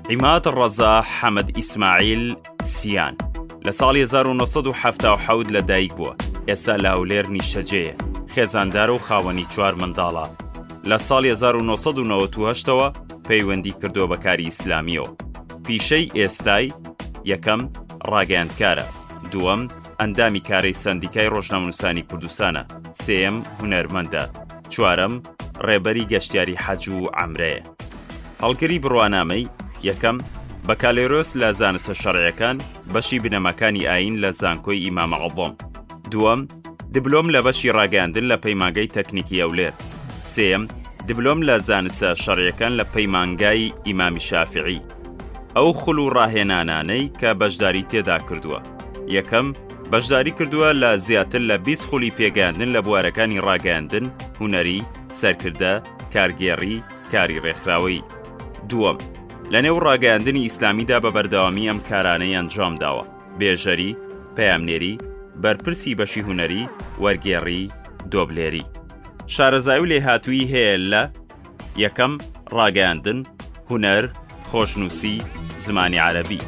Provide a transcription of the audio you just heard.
عیماد ڕەزا حەمەد ئیسماعیل سیان لە ساڵی 1970 لە دایک بووە، ئێستا لە هەولێر نیشتەجێیە، خێزاندارە و خاوەنی چوار منداڵە. لە ساڵی 1998ەوە پەیوەندی کردووە بە کاری ئیسلامییەوە. پیشەی ئێستای، یەکەم، ڕاگەیاندکارە، دووەم، ئەندامی کارەی سەندیکای ڕۆژنامەنووسانی کوردستانە، سێیەم، هونەرمەندە، چوارەم، ڕێبەری گەشتیاری حەج و عەمرەیە. هەڵگری بڕوانامەی، یەکەم، بەکالێرۆس لە زانستە شەرعیەکان، بەشی بنەماکانی ئایین لە زانکۆی ئیمام عەزەم. دووەم، دبلۆم لە بەشی ڕاگەیاندن لە پەیمانگای تەکنیکی هەولێر. سێیەم، دبلۆم لە زانستە شەرعیەکان لە پەیمانگای ئیمامی شافعی. ئەو خول و ڕاهێنانانەی کە بەشداری تێدا کردووە. یەکەم، بەشداری کردووە لە زیاتر لە 20 خولی پێگەیاندن لە بوارەکانی ڕاگەیاندن، هونەری، سەرکردە، کارگێڕی، کاری ڕێکخراوەیی. دووەم، لەنێو ڕاگەیاندنی ئیسلامیدا بە بەردەوامی ئەم کارانەی ئەنجام داوە، بێژەری، پەیامنێری، بەرپرسی بەشی هونەری، وەرگێڕی، دۆبلێری. شارەزایی و لێهاتوویی هەیە لە، یەکەم، ڕاگەیاندن، هونەر، خۆشنووسی، زمانی عەرەبی.